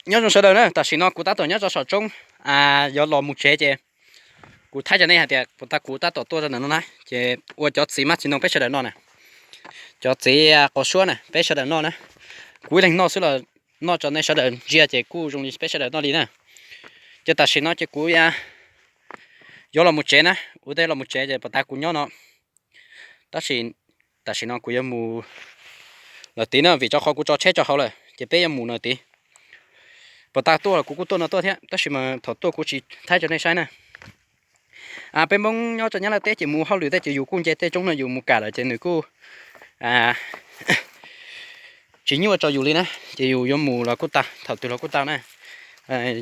Nyob zoo sawv daws na, tam sim no kuv tab tom nyob rau saum roob, yuav los mus tsev ces kuv thaij rau nej hais tias puas tas kuv tab tom tuaj rau ntawm no na ces ua cov txiv mab txiv ntoo peb sawv daws noj na. Cov txiv qos suab na peb sawv daws noj na. Kuv ib leeg noj xwb los noj rau nej sawv daws ntsia ces kuj zoo li peb sawv daws noj li na. Ces tam sim no ces kuv yuav los mus tsev na, ua ntej los mus tsev ces puas tas kuv nyob no. Tab sis tam sim no kuv yuav mus lawm tid na, vim rau qhov kuv tso tsheb rau hauv lawm ces peb yuav mus lawm tid. Puas tas tuaj los kuv kuj tuaj no tuaj thiab, tab sis mas thaum tuaj kuv tsis thaij rau nej saib na. Peb Hmoob nyob rau Nyab Laj teb ces mus hauj lwm tej ces yus kuj nce tej roob no yus mus kam lawm ces nws kuj tsis nyuaj rau yus li na, ces yus yuav mus los kuj tau, thaum twg los kuj tau na.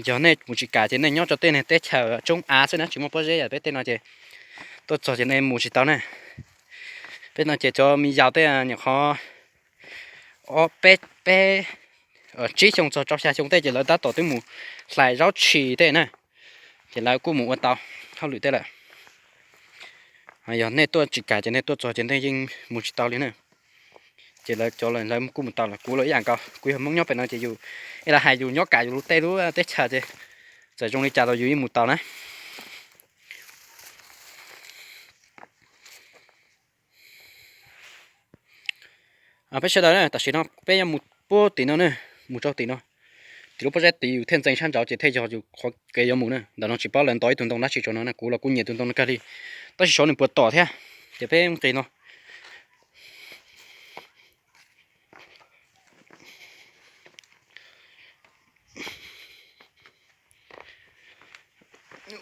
Yog nej mus tsis kam ces nej nyob rau tej teb chaws roob av xwb na, tsis muaj pob zeb yam peb tej no ces tuaj txog ces nej mus tsis tau na. Peb no ces cov me yaus tej nyuam qhuav ob peb peb tsib xyoo txog rau xya xyoo tej ces lawv tab tom twb mus hlais zaub tshis tej na, ces lawv kuj mus ua tau hauj lwm tej lawm. Yog nej tuaj tsis kam ces nej tuaj txog ces nej yeej mus tsis tau li na. Ces lawv cov lawv kuj mus tau lawm, kuv los ib yam nkaus, kuv yog Hmoob nyob pem no ces yus ib los hais yus nyob kam yus lub tej lub teb chaws ces txawm zoo li cas los yus yeej mus tau na. Peb sawv daws na, tam sim no peb yuav mus puag tim no na, mus rau tim no, tim lub pob zeb tid yus thiaj ntxeev sab nraud ces thiaj yog yus qhov kev yuav mus na. Ntawm no tsis paub lawv ntov ib tug ntoo dab tsi rau no na, kuv los kuj nyiam tus ntoo no kawg li, tab sis xyov nws puas tom thiab. Ces peb nqis no.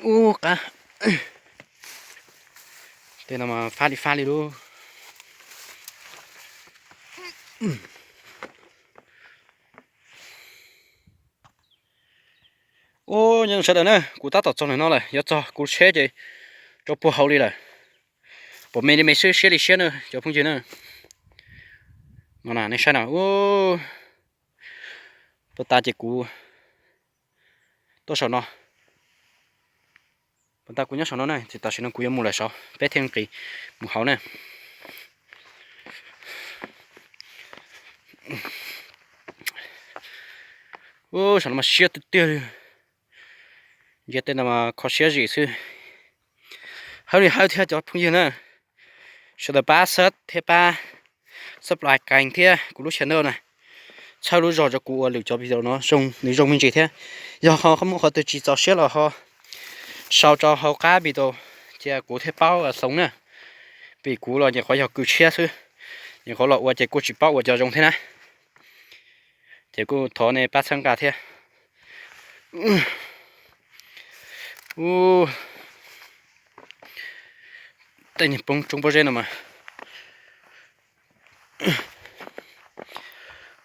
Ub qab, tej no mas fab li fab li lub. Ub, nyob zoo sawv daws na, kuv tab tom txog ntawm no lawm, yuav txog kuv tsheb ces rau puag hauv li lawm. Pom me li me xwb, siab li siab na cov phooj ywg na. No na, nej saib na, ub, puag ta ces kuv tuaj saum no. Puag ta kuv nyob saum no na, ces tam sim no kuv yuav mus lawm saud, peb thiaj nqis mus hauv na. Ub, saum no mas siab tiag tiag li. Ntiaj teb no mas kho siab zim xwb. Hawb li hawb thiab cov phooj ywg na, sawv daws pab sub thiab pab subscribe thiab kuv lub channel na, txhawb lub zog rau kuv ua lwm cov video no zoo, nws zoo me ntsis thiab. Yog ho muaj qhov twg tsis txaus siab los ho sau rau hauv qab video, cia kuv thiaj paub hloov na. Vim kuv los nyuam qhuav yog kws tshiab xwb, nyuam qhuav los ua ces kuj tsis paub ua cov zoo thiab na. Ces kuj thov nej pab txhawb nqa thiab. Ub, tej niag poob roob pob zeb no mas.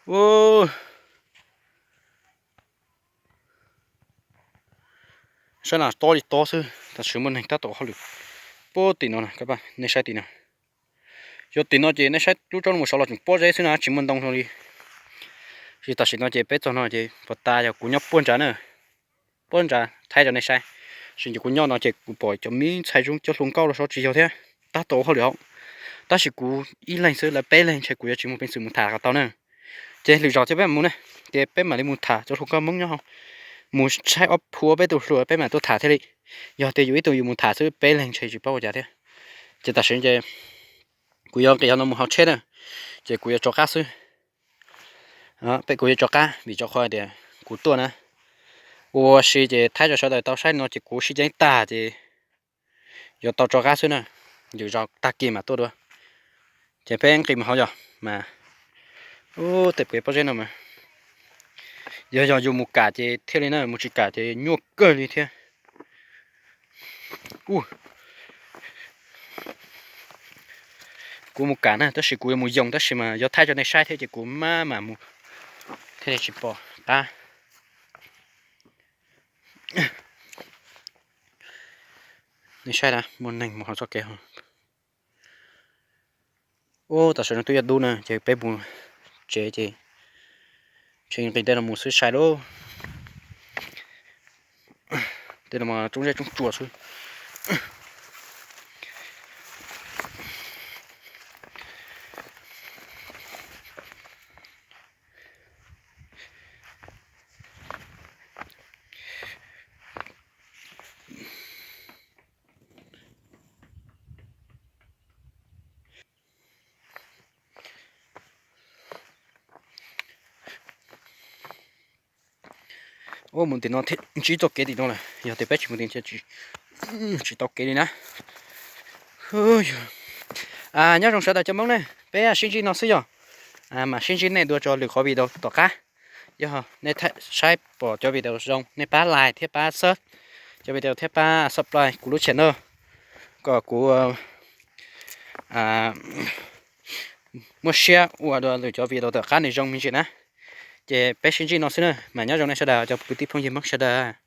Ub, sab na tob li tob xwb, tam sim muaj neeg tab tom ua hauj lwm puag tim no na, nej saib tim no. Yog tim no ces nej saib lub tsob no mus saud los tseem pob zeb xwb na, tsis muaj ntoo li. Ces tam sim no ces peb txog no ces puag ta yog kuv nyob puag nrad na, puag nrad thaij rau nej saib. Sim ces kuv nyob no ces kuv pom cov me ntxhais zoo cov hluas nkauj los saud tsis yog thiab, tab tom ua hauj lwm hauv. Tab sis kuv ib leeg xwb, lawv peb leeg ntshe kuv yuav tsis muaj peev xwm mus tham kom tau na. Ces lwm zaus thiab peb mam mus na, ces peb mam li mus tham cov hluas nkauj Hmoob nyob hauv, mus saib ob phuv peb tus hluas peb mam tuaj tham thiaj li. Yog tias yus ib tug yus mus tham xwb peb leeg ntshe tsis paub ua cas thiab. Ces tam sim ces kuv yuav nqis hauv no mus hauv tsheb na, ces kuv yuav rov qab xwb. Peb kuv yuav rov qab vim rau qhov tias kuv tuaj na, ua si ces thaib rau sawv daws tau saib no ces kuv sib ceev tag ces yuav tau rov qab xwb na, lwm zaus tag kis mam tuaj dua. Ces peb nqis mus hauv yog mas, ub, tej pem pob zeb no mas, yog yog yus mus kam ces thiaj li na, mus tsis kam ces nyuaj kawg li thiab. Kuv mus kam na, tab sis kuv yuav mus yoo tab sis mas yuav thaij rau nej saib thiab ces kuv maj mam mus thiaj li tsis pom qab. Nej saib na, muaj neeg mus hauv txoj kev. Ub, tam sim no twb yuav dub na ces peb mus tsev ces tseem nqis tej no mus xwb sai lauj. Tej no mas tsoob zeb tsoob tsuas xwb. Mus tim no thiab ntsib txoj kev tim no lawm, yog tias peb tsis mus tim no tsis tau kev li na. Nyob zoo sawv daws cov Hmoob ne, peb sib ntsib no xwb yog, mam sib ntsib nej dua rau lwm qhov video tom qab. Yog nej saib pom cov video zoo nej pab like thiab pab sub cov video thiab pab subscribe kuv lub channel kom kuv muaj siab ua dua lwm cov video tom qab nws zoo me ntsis na. Ces peb sib ntsib no xwb na, mas nyob zoo nej sawv daws cov kwv tij phooj ywg Hmoob sawv daws.